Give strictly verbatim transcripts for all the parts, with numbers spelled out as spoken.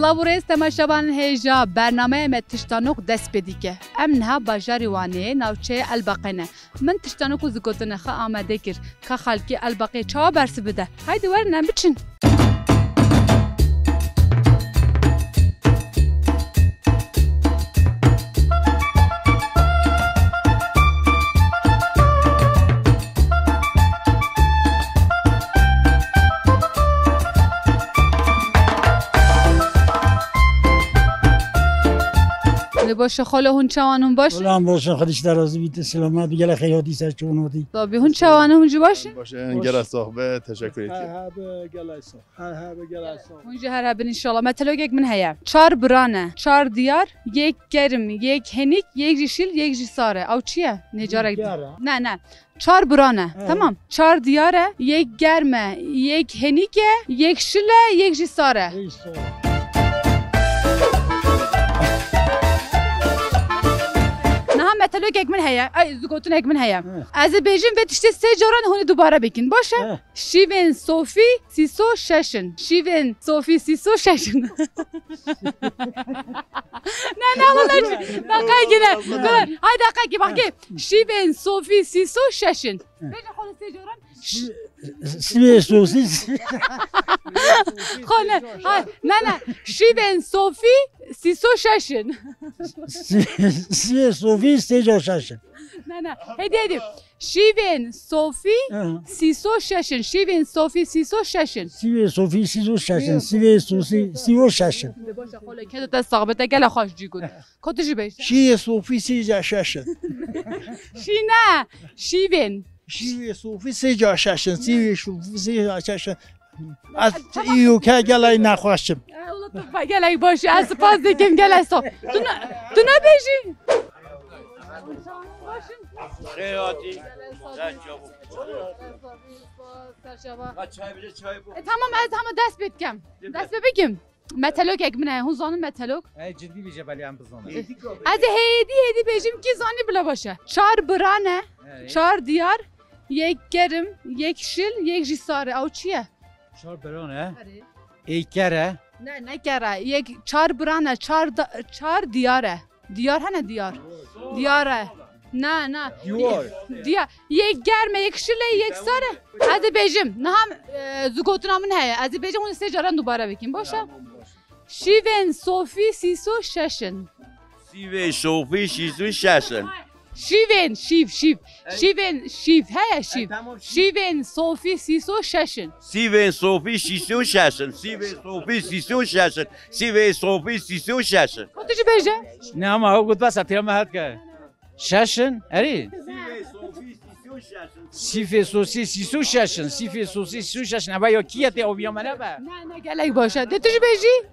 Silav û rêz temaşevanên hêja, bernameya me Tiştanok dest pê dike. Em niha bajarê Wanê, navçeyê Elbaqê ne. Min Tiştanok û zikotine xwe amade kir. Ka xelkê Elbaqê çawa bersiv bide? Haydi werin em biçin. Lê baş e xalo, hûn çawan, hûn baş? Xulam baş e, Xwedî ji te razî bî, tu selamet bî, gelek xeyr hatî ser çawan hatî. Tabii, hûn çawan, hûn jî baş in? Baş in, gelek sax be, teşekkür ederim. Her hebe gelek sax. Her hebe gelek sax. Hûn jî her hebin inşallah. Metelogek min heye. Çar bira ne, çar diyar, yek germ, yek henîk, yek jî şil, yek jî sar e. Ew çi ye? Nêcarek. Diyar e. Ne, ne. Çar bira ne. Evet. Tamam. Çar diyar e, yek germ e, yek henîk e, yek şil e, yek jî sar e. Yek sar e. Niha metelogek min heye. Ay, zigotinek min heye. Evet. Ez ê bêjim vê tiştê sê caran hûn ê dubare bikin. Baş e? Evet. Şîvên Sofî sîso şeş in. Şîvên Sofî sîso şeş in. Ne, ne, Allah ne. Dakikayê gine. Ay, dakikayê bak ki. Şîvên Sofî sîso şeş in. Bêje xwe sê caran. Şîvên Sofî. Xwe ne. Hay, ne, ne. Şîvên Sofî sîso şeş in. Şîvên Sofî sîso şeş in. Ne, ne. Hêdî, hêdî. Şîvên Sofî sîso şeş in. Şîvên Sofî sîso şeş in. Şîvên Sofî sîso şeş in. Şîvên Sofî sîso şeş in. Baş e, xalo, kedo te sax be, te gelek xweş cî got. Ko tu jî bêje. Şîvên Sofî sîso şeş in. Şî ne, şîvên. Şîvên Sofî sîso şeş in. Şîvên Sofî sîso şeş in. Ez îro ke gelek nexweş im. E, wela tu be gelek baş e. Ez spas dikim, gelek sax. Tu ne, tu ne bêjî? Xêr hatî. Sen çabuk. Ser çava. Ha, çay bile, çay bu. E, tamam, ez hema dest pê dikim. Dest pê bikim. Metelogek min heye, hûn zanin metelog? Ey, cidî bêje, belê em bizanin. Ez ê hêdî hêdî bêjim, kî zanî bila baş e. Çar bira ne, Ey. çar diyar, yek germ, yek şil, yek jî sar e. Ew çi ye? Çar bira ne? Erê. Ê ker e. Ne, ne ker e. Yek çar bira ne, çar da-, çar diyar e. Diyar hene diyar. Diyar e. Ne, ne. Diyar. Diyar. Yek germ e, yek şil e, yek sar e. Ez ê bêjim. Niha, e, zigotina min heye. Ez ê bêjim, hûn sê caran dubare bikin. Baş e? Tamam, baş. Şîvên Sofî sîso şeş in. Şîvên Sofî sîso şeş in. Şîvên, şîv, şîv. Ey. Şîvên, şîv, heye şîv. Ey, tamam, şîv. Şîvên Sofî sîso şeş in. Şîvên Sofî sîso şeş in. Şîvên Sofî sîso şeş in. Şîvên Sofî sîso şeş in. Ko tu jî bêje. Ne ama, ew got bes e, tira me het ke. Şeş in, erê? Şîvên Sofî sîso şeş in. Şîvên Sofî sîso şeş in. Şîvên Sofî sîso şeş in. Eva ya kî ye, tê aviya me nebe? Ne, ne, gelek baş e. De tu jî bêjî?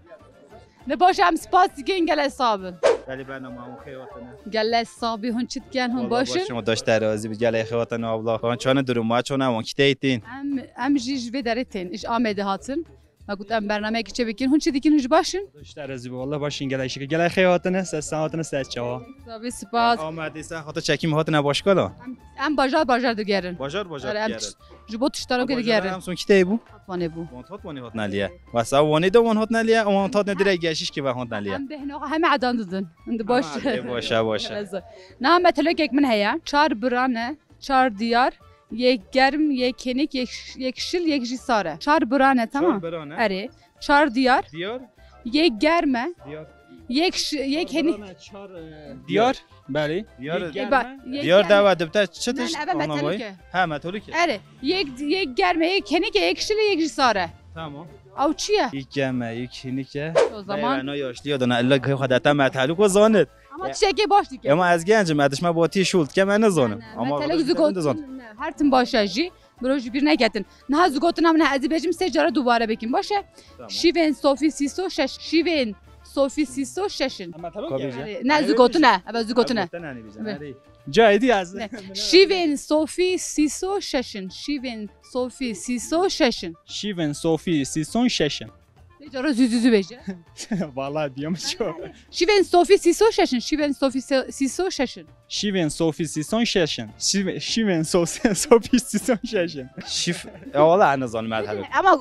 Ne baş e, em spas dikin, gelek sax bin. Belê bernama, hûn xêr hatine. Gelek sax bî, hûn çi dikin, hûn baş in? Walla baş in, daş te razî bi, gelek xêr hatine abla. Wan çane durum, ma çane, wan kî tê tên? Em, em jî ji vê derê tên, ji Amedê hatin. Me got em bernameyekî çê bikin, hûn çi dikin, hûn jî baş in? Daş te razî bi, walla baş in, gelek şikir. Gelek xêr hatine, ser sen hatine, ser çawa. Sax bî, spas. Amedê ser xatir çekîm hatine başkala. Em, em bajar bajar digerin. Bajar bajar digerin. Ji bo tiştanokê digerin. Em son kî tê bû? Hat Wanê bû. Wan hat Wanê hatine liye. Wesa Wanê de wan hatine liye, wan hatine direk geşiş ki ve hatine liye. Em bêhna xwe heme edan didin. Indi baş. Ê, baş e, baş e. Niha metelokek min heye. Çar bira ne, çar diyar, yek germ, yek henik, yek, yek şil, yek jî sar e. Çar bira ne, tamam? Çar bira ne? Erê. Çar diyar. Diyar. Yek germ e. Diyar. Yek ş-, yek henik. Çar bira ne, çar, e, diyar. Belê. Diyar. Yek germ e. Diyar de ve dibte çi tişt? Eve metelok e. Ha, metelok e. Erê. Yek, yek germ e, yek henik e, yek şil e, yek jî sar e. Tamam. Ew çi ye? Yek germ e, yek henik e. O zaman. Beyana yaşlı ya da ne, illa ki xwe dete metelok o zanit. Ama tiştekê baş dike. Ama ez genc im, ez dişme batî şûl dikem, ez nizanim. Ne, ne, ama metelok zigot, ne, her tim baş e jî. Biro ji bîr neketin. Niha zigotina min e, ez ê bêjim sê cara dubare bikim. Baş e? Tamam. Şîvên Sofî sîso şeş. Şîvên Sofî sîso şeş in. Ama tamam ki. Ne, zigotin e. Eve zigotin e. Cahidi yaz. Şîvên Sofî sîso şeş in. Şîvên Sofî sîso şeş in. Şîvên Sofî sîson şeş in. Sê cara zû zû zû bêje. Vallahi diyemem çok. Şîvên Sofî sîso şeş in. Şîvên Sofî se-, sîso şeş in. Şîvên Sofî sîson şeş in. Şîve-, şîvên Sofî, Sofî sîson şeş in. Şîf-, ya vallahi ez nizanim, ez hebe. Ama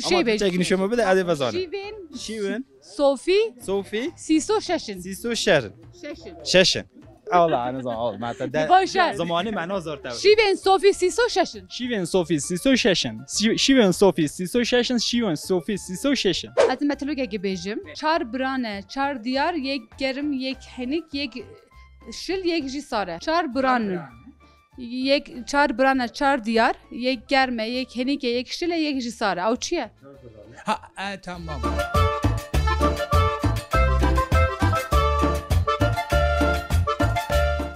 Tu şey bêj. Tek nişo me bide, ez ê vezanim. Şîvên Şîvên Sofî Sofî sîso şeş in. Sîso şeş in. Şeş in. Şeş in. Allah, ne zaman, Allah, mata de. Baş e. Zamanê me nazor te. Şîvên Sofî sîso şeş in. Şîvên Sofî sîso şeş in. Şî-, şîvên Sofî sîso şeş in. Şîvên Sofî sîso şeş in. Ez metelokekê bêjim. Çar birane, çar diyar, yek germ, yek henik, yek şil, yek jî sare. Çar biran. Yek, çar birane, çar diyar, yek germe, yek henike, yek şile, yek jî sare. Ew çi ye? Ha, e, tamam.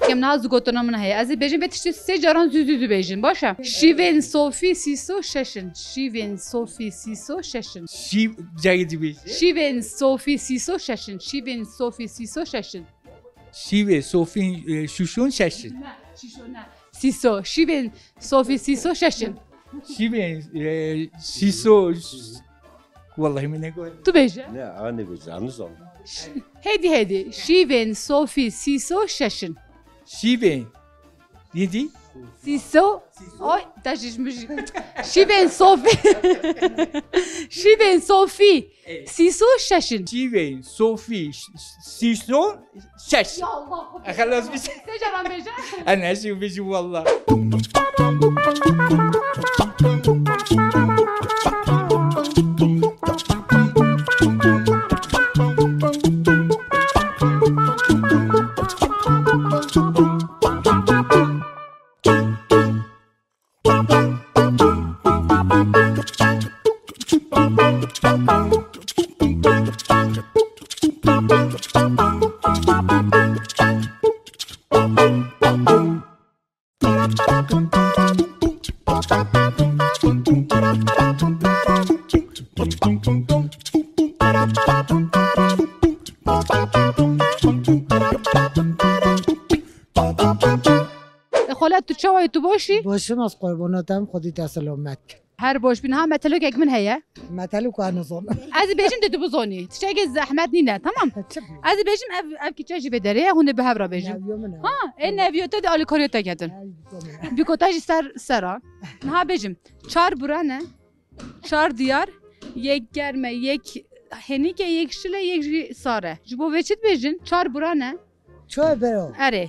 Em niha zigotina min heye. Ez ê bêjim vê tiştê sê caran zû zû zû bêjin. Baş e? Şîvên Sofî sîso şeş in. Şîvên Sofî sîso şeş in. Şîv-, cayê dibê. Şîvên Sofî sîso şeş in. Şîvên Sofî sîso şeş in. Şîvê Sofî, e, şuşon şeş in. Ne, şuşon ne. Sîso. Şîvên Sofî sîso şeş in. Şîvên, e, sîso, ş-, wallahî min negot. Tu bêje. Ne, anî bêje, anî zan. Ş-, hêdî hêdî. Şîvên Sofî sîso şeş in. Şîvên. Yedi. Sîso. Oy, te jî ji min jî. Şîvên Sofî. Şîvên Sofî. Sîso şeş in. Şîvên Sofî ş-, ş-, sîso şeş. Ya Allah. E, xelas bî. Sê caran bêje. E, ne jî bêjî walla. E, Xwelat, tu çawa yî, tu baş î? Baş im, ez qurbana te im, Xwedî te selamet ke. Her baş bî. Niha metelokek min heye. Metelok ez nizon. Ez ê bêjim de tu bizanî. Tiştekê zehmet nîne, tamam? Çi bî? Ez ê bêjim ev, ev kiçe jî vê derê ye, hûn ê bi hev re bêjin. Neviyo min e. Ha, ê neviyo te de alîkariya te ketin. Ey, biko min. Biko te jî ser, sera. Niha bêjim. Çar birane, çar diyar, yek germe, yek henike, yek şile, yek jî sare. Ji bo vê çi dibêjin? Çar birane. Çar bira. Erê.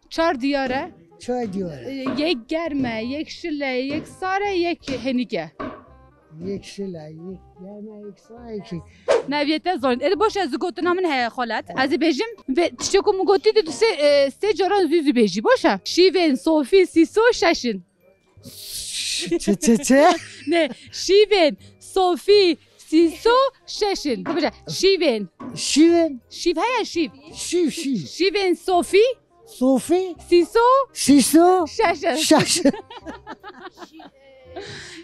Çar diyar e. Çar diyar e. E, yek germ e, yek şil e, yek sar e, yek henik e. Yek şil e, yek germ e, yek sar e, yek. Neviyê te zanîn. Ê, baş e, ez gotina min heye, Xwelat. Ez ê bêjim, vê tiştê ku min gotî de tu sê, e, sê caran zû zû bêjî. Baş e. Şîvên Sofî sîso şeş in. Çi, çi, çi? Ne, şîvên Sofî sîso şeş in. Bibêje, şîvên. Şîvên. Şîv heye, şîv. Şîv, şîv. Şîvên Sofî. Sofî. Sîso. Sîso. Şeş in. Şeş in.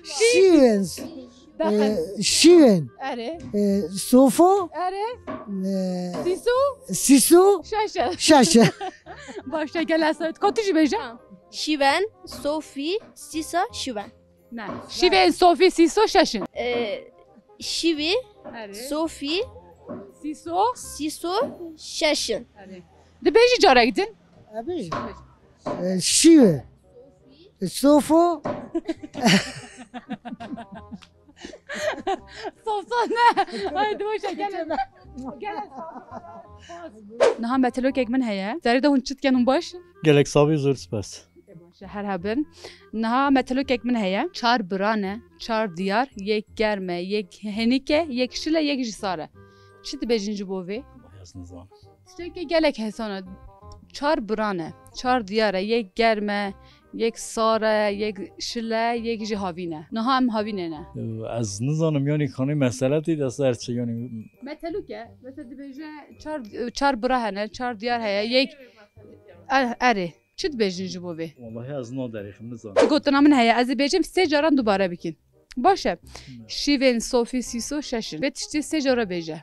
Şîvên. Bakın. E, şîvên. Erê. E, sofo. Erê. E, Sîso. Sîso. Şeş in. Şeş in. Baş e, gel ez. Ka tu jî bêje. Şîvên Sofî sîso şîvên. Ne. Şîvên Sofî sîso şeş in. E, şîvî, Erê. Sofî, Sîso. Sîso şeş in. Erê. Dibêjî carek din. Ebêjî. E, şîve. E, sofo. Sofso ne? Ay, dur, şey, gel. Gel. Niha metelokek min heye. Serê de hûn çi dikin, hûn baş? Gelek savî, zor spas. Baş e, her hebin. Niha metelokek min heye. Çar birane, çar diyar, yek germe, yek henike, yek şile, yek jî sare. Çi dibêjin ji bo vê? Vallahi ez nizanim. Tiştekê gelek hesan e. Çar birane, çar diyar e, yek germe, yek sare, yek şile, yek jî havîne. Niha em havînê ne. Ez nizanim, yanî kanî mesele tê de ser çi, yanî. Meteloke, mesela dibêje çar, çar bira hene, çar diyar heye, yek. Er-, erê. Çi dibêjin ji bo vê? Wallahî ez naderêxim, nizanim. Tu gotina min heye, ez ê bêjim sê caran dubare bikin. Baş e. Şîvên Sofî sîso şeş in. Vê tiştê sê cara bêje.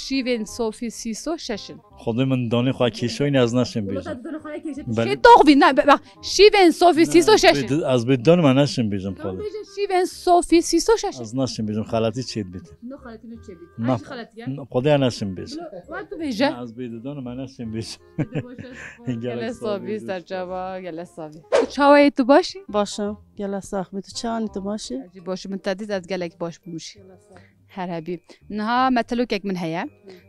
Şîvên sofî sîso şeş in. Xwedê min danê xwe kêşayîne ez neşim bêjim. Wela te danê xwe kêşe. Belê. Şê doxvî, ne, be-, bak, şîvên sofî sîso şeş in. Ne, ez bê-, ez bê danê me neşim bêjim. Tamam, xwedê. Bêje şîvên sofî sîso şeş in. Ez neşim bêjim, xeletî çêdibît. No xeletî no çêbît. Na, ay xeletî ya. Xwedê neşim bêjim. Wela tu bêje. Ne, ez bê danê me neşim bêjim. Hadi boş ver. Gelek sabî, serçava, gelek sabî. Tu çawa yî, tu baş î? Baş im. Gelek sax bî. Tu çawa yî, tu baş î? Ez jî baş im. Min te dît, ez gelek baş bûm jî. Her hebî. Niha metelokek min heye.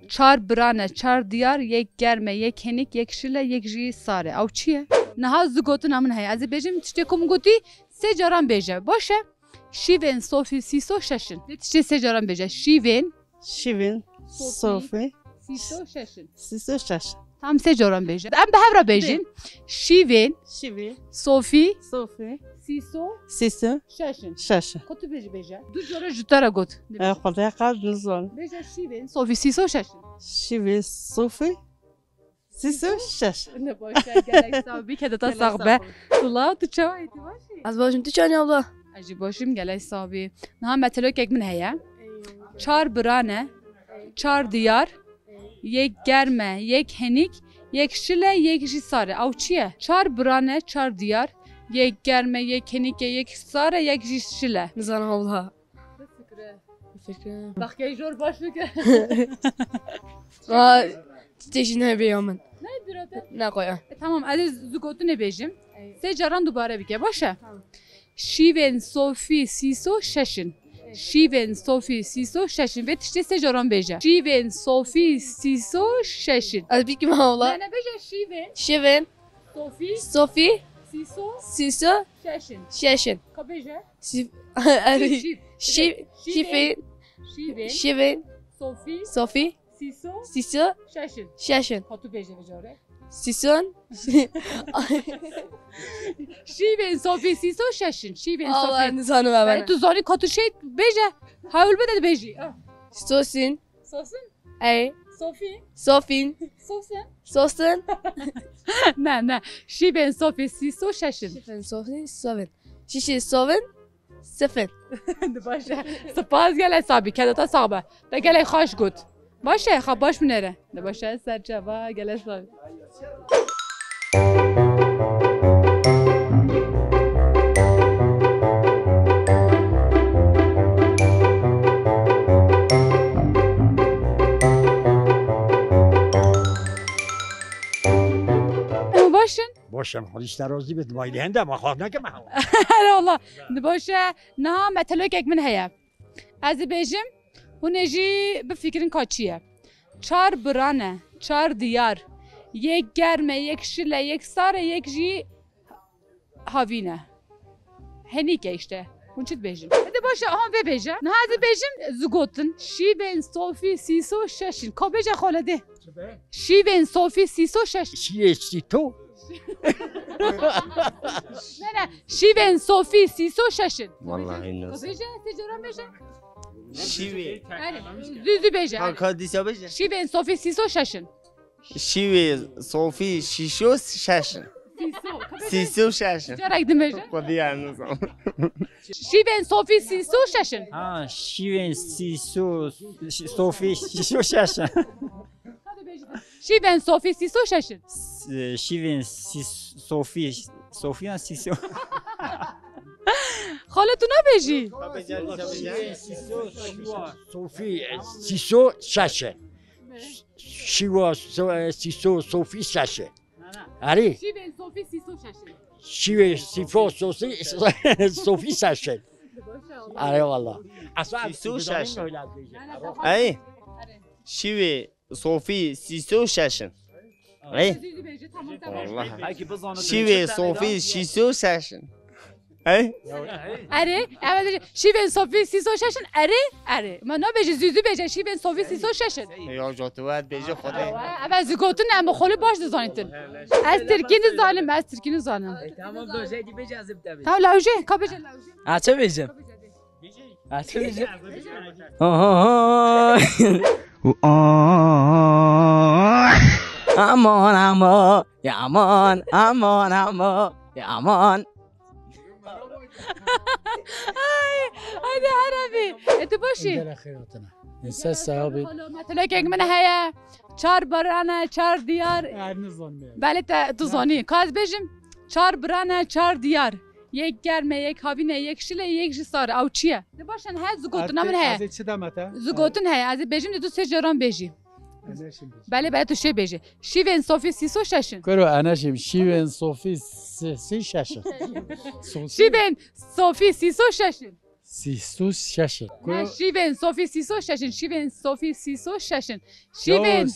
Çar bira ne, çar diyar, yek germ e, yek henîk, yek şil e, yek jî sar e. Ew çi ye? Niha zû gotina min heye. Ez ê bêjim, tiştê ku min gotî, sê caran bêje. Baş e? Şîvên sofî sîso şeş in. Vê tiştê sê caran bêje. Şîvên Şîvên, sofî, sofî, sîso şeş in. Sîso şeş. Tam sê caran bêje. Em bi hev re bêjin. Şîvên, şîvên, sofî, sofî, sîso, sîso, şeş in. Şeş in. Xwe tu bêjî bêje. Du cara ji te re got. E, Xwedê qas nizan. Bêje şîvên, sofî, sîso şeş in. Şîvên, sofî, sîso şeş. Ne baş e, gelek sax bî, keda te sax be. Sula, tu çawa yî, tu baş î? Ez baş im, tu çawa yî abla? Ez jî baş im, gelek sax bî. Niha metelokek min heye. Çar bira ne, çar diyar, yek germ e, yek henîk, yek şil e, yek jî sar e. Ew çi ye? Çar bira ne, çar diyar, yek germ e, yek henîk e, yek sar e, yek jî şil e. Nizanim abla. Fikre. Fikre. Bak, jor baş fikre. Aa, tiştê jî nebê ya min. Ne bîra te? Ne qoya. E, tamam, ez ê zû gotinê bêjim. Ey. Sê caran dubare bike, baş e? Tamam. Şîvên sofî sîso şeş in. Ey. Şîvên sofî sîso şeş in. Vê tiştê sê caran bêje. Şîvên sofî sîso şeş in. Ez bîkim ha wala. Ne, ne, bêje şîvên. Şîvên. Sofî. Sofî. Sîso. Sîso. Şeş in. Şeş in. Ka bêje. Sif-, Şî-, şî-, şî-, şîvên. Şîvên. Şîvên. Şîvên. Sofî. Sofî. Sîso. Sîso. Şeş in. Şeş in. Ka tu bêje vê care. Sîson. Şîvên sofî sîso şeş in. Şîvên sofî. Allah, nizanim ben. Belê tu zanî, ka tu şey bêje. Hewl bide bêjî. Ah. Sosin. Sosin? Ey. Sofî? Sofîn. Sosin? Sosin? Ne, ne. Şîvên sofî sîso şeş in. Şîvên sofî sovin. Şîşê sovin sifin. Baş e. Spas gelek sabî. Keda te sax be. Te gelek xweş got. Baş e, xwe baş binêre. De baş e, serçava, gelek sabî. Em baş in? Baş em, Xwedî ji te razî bit, ma îlî hende, ma xwaz neke me hewa. Her Allah. Di baş e, niha metelokek min heye. Ez dibêjim, hûn ê jî bifikirin ka çi ye. Çar bira ne, çar diyar. Yek germ e, yek şil e, yek sar e, yek jî havîn e. Henîk e îşte. Hûn çi dibêjin? Hadi baş e, aha vê bêje. Niha ez dibêjim, zû gotin. Şîvên sofî sîso şeş in. Ka bêje xole dê. Çi be? Şîvên sofî sîso şeş. Şîvê sîto. Ne, ne. Şîvên sofî sîso şeş in. Wallahî nas. Bêje, sê caran bêje. Şîvê. Erê, zû zû bêje. Ha, ka dîsa bêje. Şîvên sofî sîso şeş in. Şîvê sofî şîşo şeş in. Sîso. Sîso şeş in. Carek din bêje. Xwedî ya nizam. Şîvên sofî sîso şeş in. Ha, şîvên sîso, şî-, sofî şîşo şeş in. Şîvên sofî sîso şeş in. S-, şîvên sîs-, sofî, sofî yan sîso. Xalo, tu nabêjî? Şîvên sîso, şîwa. Sofî, e, sîso şeş in. Şîwa, so-, e, sîso, sofî şeş in. Erê. Şîvên sofî sîso şeş in. Şîvê sîfo, sosi, sofî şeş in. Erê wala. Sîso şeş in. Ey. Şîvê sofî sîso şeş in. Ey. Zû zû bêje, tamam, tamam. Wallahî. Şîvê sofî sîso şeş in. Ey. Erê, evet, şîvên sofî sîso şeş in. Erê, erê. Ma nabêje zû zû bêje, şîvên sofî sîso şeş in. Ya, jot we bêje Xwedê. Evet, zû gotin, em xwelî baş dizanitin. Ez tirkî nizanim, ez tirkî nizanim. E, tamam, da, jê dî bêje, ez bi te bêjim. Tamam, lawjê, ka bêje lawjê. Ha, çi bêjim? Ha, çi bêjim? Aman, aman, ya aman, aman, aman, ya aman. Ay, haydi Arabi. E, tu baş Şî. Gelek xêr hatine. Ser sehabî. Metelokek min heye. Çar birane, çar diyar. Her nizanim. Belê te tu zanî. Ka ez bêjim, çar birane, çar diyar. Yek germ e, yek havîn e, yek şil e, yek jî sar e. Ew çi ye? De baş e, he, zigotina min heye. Ez ê çi deme te? Zigotin heye. Ez ê bêjim de tu sê caran bêjî. Belê, belê tu şê bêjî. Şîvên Sofî sîso şeş in. Kuro eneşim, şîvên Sofî sîso şeş in. Sofî. Şîvên Sofî sîso şeş in. Sîso şeş in. Ne, şîvên Sofî sîso şeş in. Şîvên Sofî sîso şeş in. Şîvên.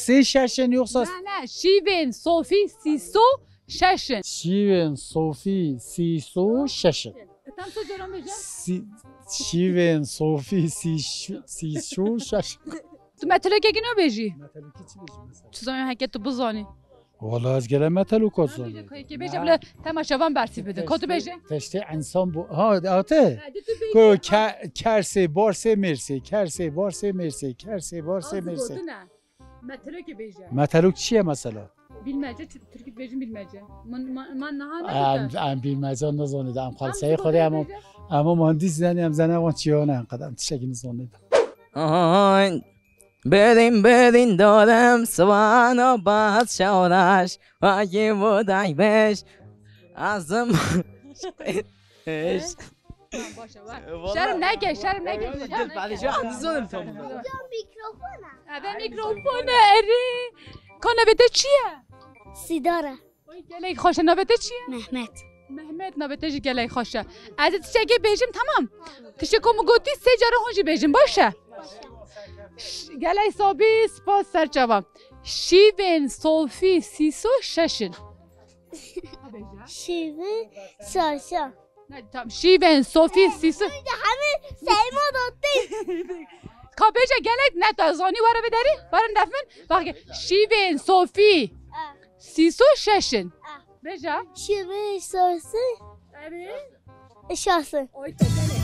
Sê şeş in yoksa? Ne, ne, şîvên Sofî sîso şeş in. Şîvên Sofî sîso şeş in. E, tam sê caran bêje. Şîvên Sofî sî-, sîso şeş in. Tu metelokekî nabêjî? Metelokî çi bêjî mesela? Çi zanî heke tu bizanî? Wala ez gelek meteloka zanî. Bêje, kayekê bêje, bila temaşevan bersî bidin. Ko tu bêje? Teştê insan bu. Ha, ate. Ha, di tu bêje. Ko ke-, kersê, barsê, mêrsê, kersê, barsê, mêrsê, kersê, barsê, mêrsê. Metelokê bêje. Metelok çi ye mesela? Bilmece, Türk-, Türkçe bêjin bilmece. Man, man, man naha ne dîta? Em, em bilmece nizanî de, em xelseyê xwe de em, em mühendis zanî, em zene wan çiyane em qedem tiştekî nizanî de. Ay, bedin bedin dadem sıvana bat şavraş, vaki bu day beş. Azım. Eş. Tamam, boş ver. Vallahi. Şerm neke, şerm neke. Yok, yok, dur, ben de şu an nizanîm tam. Mikrofona. Eve mikrofona, erê. Ka navê te çi ye? Sidara. Oy, gelek xweş e, navê te çi ye? Mehmet. Mehmet, navê te jî gelek xweş e. Ez ê tiştekê bêjim, tamam. Tiştê ku min gotî sê caran hûn jî bêjin, baş e? Ş-, gelek sabî, spas ser çava. Şîvên Sofî sîso şeş in. Şîvên Sofî. Ne, tam, şîvên Sofî sîso. Hemî Seyma dotti. Ka bêje gelek ne te zanî, were vê derî, were def min. Bak, şîvên Sofî sîso şeş in. Bêje. Şîvên Sofî. Erê. Şasin. Oy, te gelek.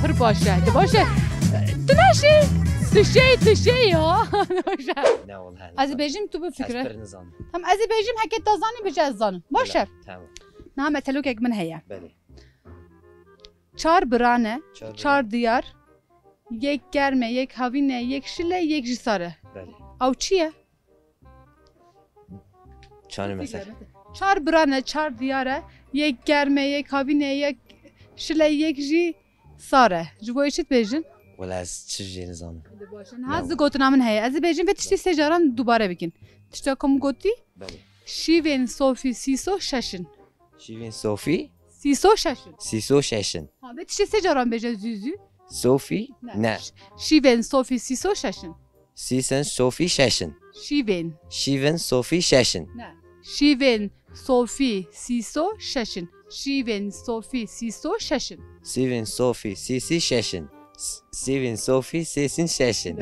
Pir baş e, tu baş e. Tu neşî. Tu şey, tu şey ya. Baş e. Ne oldu? Ez ê bêjim, tu bifikire. Ez pir nizanim. Tamam, ez ê bêjim, heke te zanî, bêje ez zanim. Baş e. Tamam. Niha metelokek min heye. Belê. Çar birane, çar birane, çar diyar, yek germ e, yek havîn e, yek şil e, yek jî sar e. Belê. Ew çi ye? Çanî mesela. Çar birane, çar diyar e, yek germ e, yek havîn e, yek şil e, yek jî sar e. Ji bo wê çi dibêjin? Wela ez çi jê nizanim. Hadi baş e. Niha zigotina min heye. Ez ê bêjim vê tiştî sê caran dubare bikin. Tişta ku min gotî? Belê. Şîvên Sofî sîso şeş in. Şîvên Sofî? Sîso şeş in. Sîso şeş in. Ha, vê tiştê sê caran bêje zû zû. Sofî? Ne. Ne. Ş-, şîvên Sofî sîso şeş in. Sîsên Sofî şeş in. Şîvên. Şîvên Sofî şeş in. Ne. Şîvên Sofî sîso şeş in. Şîvên Sofî sîso şeş in. Sîvên Sofî sîsî şeş in. S-, sîvên Sofî sêsîn şeş in.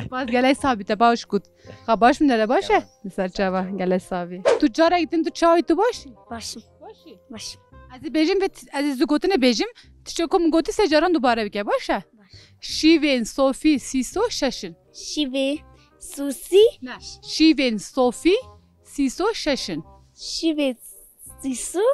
Spas gelek sabî te baş kut. Xwe baş min nere baş e? Tamam. Li ser çava gelek sabî. Tu carek din tu çawî tu baş î? Baş im. Baş î? Baş im. Ez ê bêjim vê t-, ez ê zigotinê bêjim. Tiştê ku min gotî sê caran dubare bike, baş e? Baş. Şîvên Sofî sîso şeş in. Şîvê Sosî? Ne. Şîvên Sofî sîso şeş in. Şîvê sîso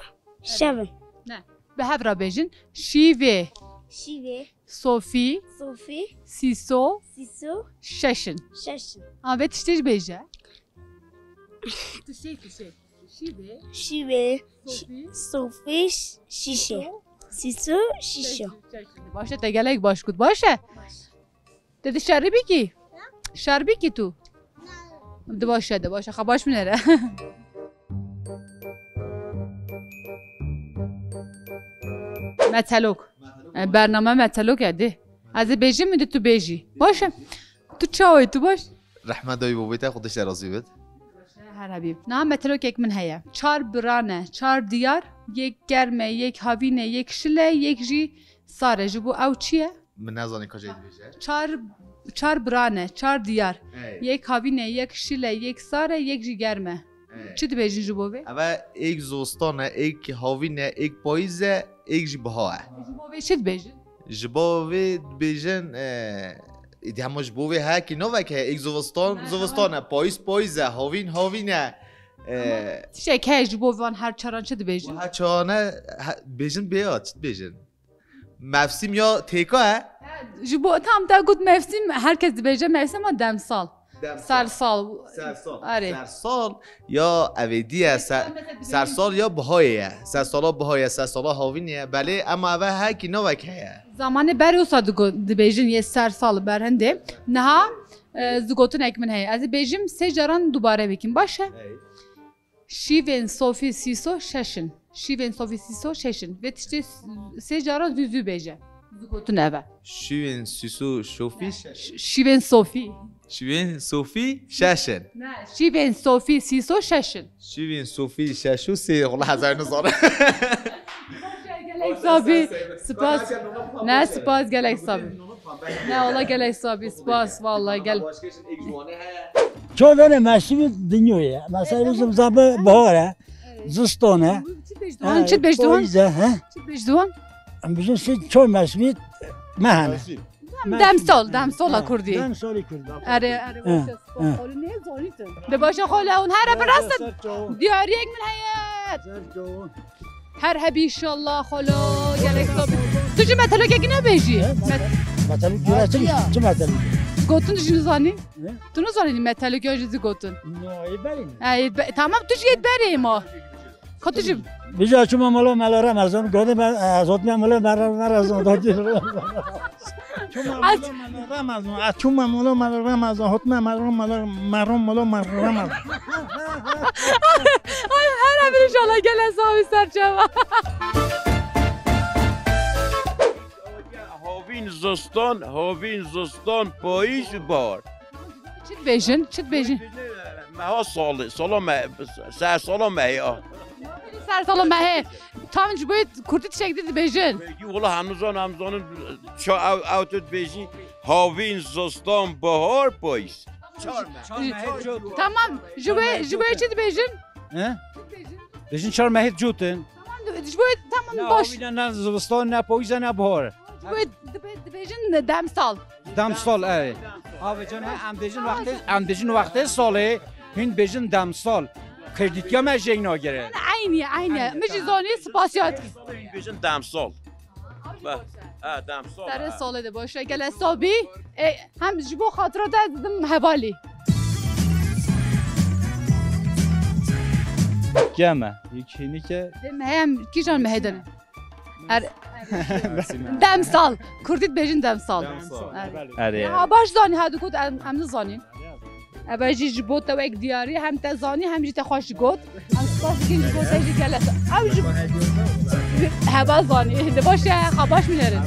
şev in. Ne. Bi hev re bêjin. Şîvê. Şîvê. Sofî. Sofî. Sîso. Sîso. Şeş in. Şeş in. A, vê tiştê jî bêje. Tu şey, tu şey. Şîvê. Şîvê. Sofî. Sofî ş-, şîşe. Sîso. Sîso şîşe. Şeş in. Baş e, te gelek baş kut. Baş e? Baş. Te di şerî bikî? Şer bikî tu? Di baş e, di baş e. Xwe baş min here. Metelok. E, bername Metelok e, dê. Ez ê bêjim, min de tu bêjî. Baş e. Tu çawa yî, tu baş? Rehmet dayî bobê te, Xwedê ji te razî bit. Her hebî. Niha Metelokek min heye. Çar birane, çar diyar, yek germ e, yek havîn e, yek şil e, yek jî sar e. Ji bo ew çi ye? Min nezanî ka jê dibêje. Çar, çar birane, çar diyar. Ey. Yek havîn e, yek şil e, yek sar e, yek jî germ e. Ey. Çi dibêjin ji bo vê? Eve êk zostan e, êk havîn e, êk payîz e, êk jî biha e. Ji bo vê çi dibêjin? Ji bo vê dibêjin, e, êdî hema ji bo vê hekî novek heye, êk zivistan, ne, zivistan e, payîz payîz e, havîn havîn e. E, tiştek heye ji bo van her çaran çi dibêjin? Her çaran e, he, dibêjin bê ya, çi dibêjin? Mevsim ya têka e, Ji bo tam te got mevsim, herkes dibêje mevsim ama demsal. Demsal. Sersal. Sersal. Erê. Sersal ya evêdî ye, se-, sersal ya bihayê ye. Sersala bihayê ye, sersala havînê ye. Belê, ema eve hekî navek heye. Zamanê berê wisa digo-, dibêjin yê sersal berhindê. Niha, e, zigotinek min heye. Ez ê bêjim sê caran dubare bikim. Baş e? Hey. Şîvên sofî sîso şeş in. Şîvên sofî sîso şeş in. Vê tiştê s-, sê caran zû zû bêje. Zigotin eve. Şîvên sîso şofî şeş. Ş-, şîvên sofî. Şîvên sofî şeş in. Ne, şîvên sofî sîso şeş in. Şîvên sofî şeş û sê, wala hezar nizane. Gelek sabî. Spas. Ne, spas, gelek sabî. Ne, wala gelek sabî. Spas, wala gel. Ço dene meşrû dinyayê. Mesela bizim zabi bahar e. Zistan e. Çi bêjdiwan, çi bêjdiwan? Poyîz e, he? Çi bêjdiwan? Em bijin sê ço meşrû mehene. Demsol, demsola kurdî. Demsolî kurdî. Erê, erê, baş e, spas. Xolî ne zanîtin. De baş e xole, hûn here birastin. Diyariyek min heye. Her hebî inşallah xolo, gelek sabî. Tu jî metelokekî nebêjî? He, met-, metelok jî çi, çi metelok? Gotin jî nizanî? He? Tu nizanî metelok ya jî zî gotin? No, ê berê mi? E, ê be-, tamam, tu jî yê berê ma. Ka tu jî Bija çûme mala mala Remezan, gotê me, e, ez hotme mala mala Remezan, dotî. Çûme mala mala Remezan, ez çûme mala mala Remezan, hotme mala mala, mala mala Remezan. Ay, her hebî inşallah gele sabî serçava. Havîn zistan, havîn zistan, payîz û bahar. Çi dibêjin, çi dibêjin? Meha salê, sala me, ser sala mehê a. Ser sala mehê. Tam ji bo kurdî tiştek dî dibêjin. Wala hem nizan, hem zanin, ça ew, ew tu dibêjî, havîn, zistan, bahar, payîz. Çar meh. Çar mehê cot. Tamam, ji wê, ji wê çi dibêjin? He? Çi dibêjin? Bêjin çar mehê cot in. Tamam, ji wê tamam baş. Ne havîn e, ne zivistan, ne payîz e, ne bahar. Ji wê dibe-, dibêjin demsal. Demsal, erê. Avê can he, em dibêjin wextê, em dibêjin wextê salê, hûn dibêjin demsal. Kurdîtiya me jê nagire. Eynî, eynî. Min jî zanî, spasiya. Bêjin demsal. Be, ha, demsal. Serê salê de baş e. Gele sabî. E, hem ji bo xatira te didim hevalî. Keme, yek hênike. Dem hem kîjan mehê de ne? Er-, demsal. Kurdî dibêjin demsal. Demsal. Er-, erê. Ha, baş zanî, ha, dikot em, em nizanîn. Eve jî ji bo te wek diyarî, hem te zanî, hem jî te xweş got. Em spas dikin ji bo te jî gele. Ew jî heba zanî. De baş e, xwe baş minerin.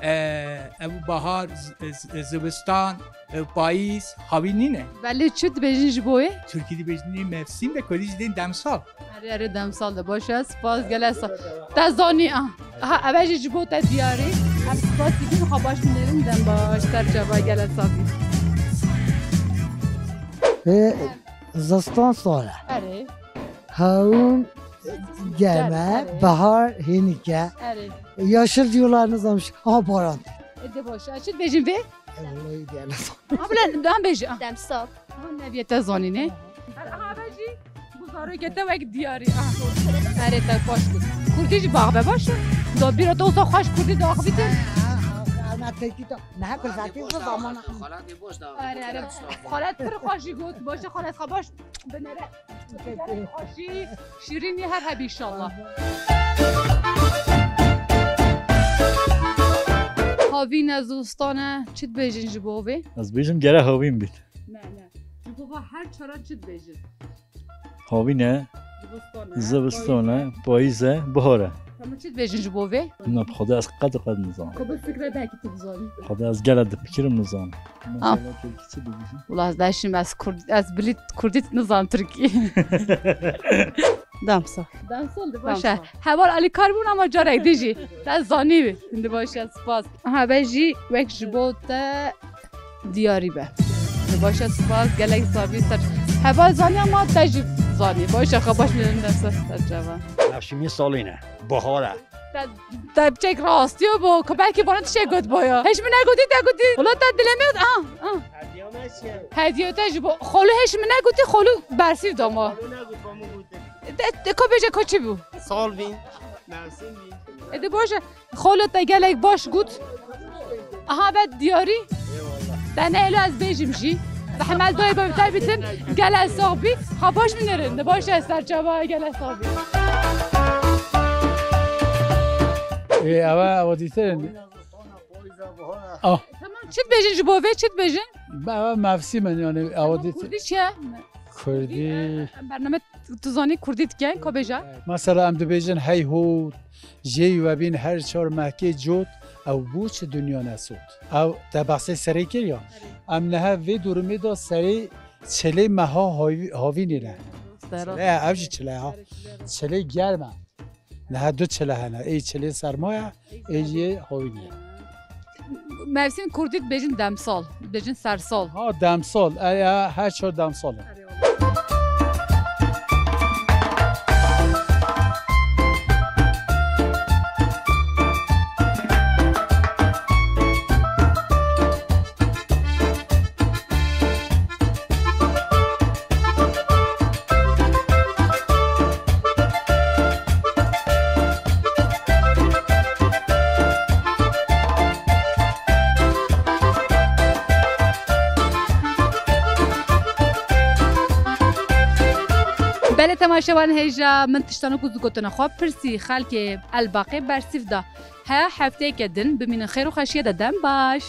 Ee, ev bahar, z-, z-, zivistan, e, payîz, havîn nîne. Belê çi dibêjin ji bo wê? Tirkî dibêjin mevsim de, kurdî jî dên demsal. Erê, erê, demsal de baş e, spas gele sa-, te zanî, ah. Aha, eve jî ji bo te diyarî. Em spas dikin, xwe baş minerin, dem baş, serçava gele sabî. E, zistan sal e. Erê. Hewin germ e, erê. Bahar hênik e. Erê. Yaşıl diyorlar, nizam, aha, baran. E, de baş e. Çi dibêjin vê? E, vallahi diye ne Ha, bile, dan bêje, ah. Demsal. Ha, neviye te zanî, ne? Her aha ve jî bu zarokê te wek diyarî, ah. Erê, te baş got. Kurdî jî baxve baş e. Da bîra te wisa xweş kurdî daxivîtin. Ana tekî te. Ne kulfetî bu zaman. Xalatê boş da. Erê, erê. Xalat pir xweş jî got. Baş e, xalat xwe baş binere. Xweşî, şîrînî her hebî inşallah. Havîn e, zivistan e, çi dibêjin ji bo vê? Ez bêjim gere havîn bît. Ne, ne. Ji bo va her çara çi dibêjin? Havîn e, zivistan e, zivistan e, payîz e, bihar e. Tamam, çi dibêjin ji bo vê? Na, bi Xwedê ez qet û qet nizanim. Xwe bi fikre belkî tu bizanî. Xwedê ez gele difikirim, nizanim. Ah. Mesela Tirkî çi dibêjin? Wala ez deşim, ez Kurd-, ez bilî Kurdî nizanim Tirkî. Demsal. Demsal de baş e. Demsal. Heval alîkar bûn ama carek dî jî. Te zanî wî. Hindi baş e, spas. Aha, ve jî wek ji bo te diyarî be. Hindi baş e, spas. Gelek sabî ser. Heval zanî ama te jî zanî. Baş e, xwe baş minerin demsal ser ceva. Navşîmî salîne. Bahar e. Te, te biçek rastiyo bo, ku belkî bana tiştek got boya. Hiç min negotî, te gotî. Wala te dilê me, ah, ah. Hediye te ji bo. Xolu hiç min negotî, xolu bersîv dama. Te, te ko bêje ko çi bû? Sal bî, mevsim bî. E de baş e. Xolu te gelek baş got. Aha, be diyarî. Te ne elo ez bêjim jî. Zehmet dayê be te bitin. Gele sax bî. Ha, baş binêrin. De baş e, serçava gele sax bî. Ê, ewa, ewa dîtin. Ah. Tamam, çi dibêjin ji bo vê, çi dibêjin? Be, ewa mevsim in, yani, ewa dîtin. Kurdî çi ye? Kurdî. Bername tu zanî kurdî dike, ka bêje? Mesela em dibêjin hey hût, jê webîn her çar mehkê cot, ew bû çi dinya nesot. Ew te behsê serê kir ya. Em niha vê durumê de serê çilê meha havî-, havînê ne. Çile, ev jî çile ha. Çilê germ e. Niha du çile hene. Ê çilê serma ye, ê yê havînê ye. Mevsim kurdî dibêjin demsal, dibêjin sersal. Ha, demsal. E, ya, her çar demsal e. Belê temaşevan hêja, min tiştano ku zigotina xwe pirsî xelkê Elbaqê bersîv da. Heya hefteyeke din bimînin xêr û xweşiyê de, dem baş.